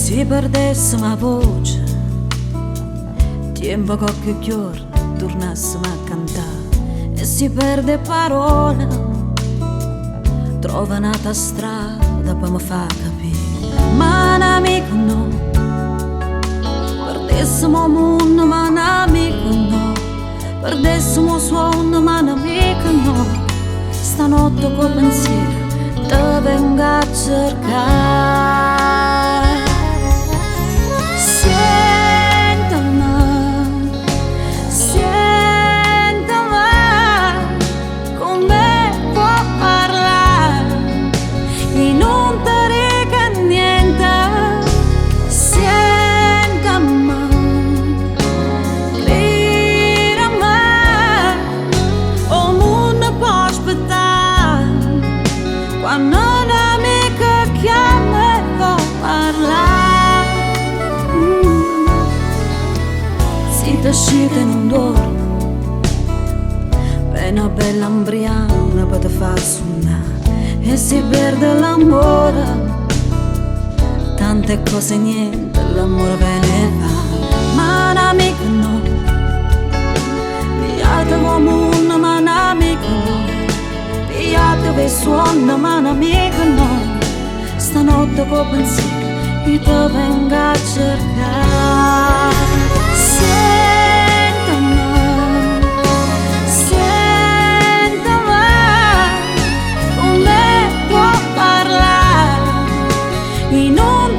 Si perdessimo 'a voce, tiempo qualche giorno tornassimo a cantà. E si perde parole, trova n'ata strada pe' me fa capì. Ma n'amico no, perdessimo 'o munno, ma n'amico no, perdessimo 'o suonno, ma n'amico no. Stanotte co' pensiero te vengo a cercà. Sienteme, sienteme, come può parlà? I' nun te ric niente. Sienteme, crireme, 'o munno pò aspettà. Quann n'amico chiamm e vò parlà. Si te scit e nun duorm, pe 'na bella 'mbriana pe te fa sunnà. E si pierd l'ammore, tanto è cos 'e niente, l'ammore vene e va. Ma n'amico no, pigliateve 'o munno, ma n'amico no. Pigliateve 'e suonn, ma n'amico no. Stanotte co' pensier io te vengo a cercà. Sienteme, sienteme, come può parlà? I' nun.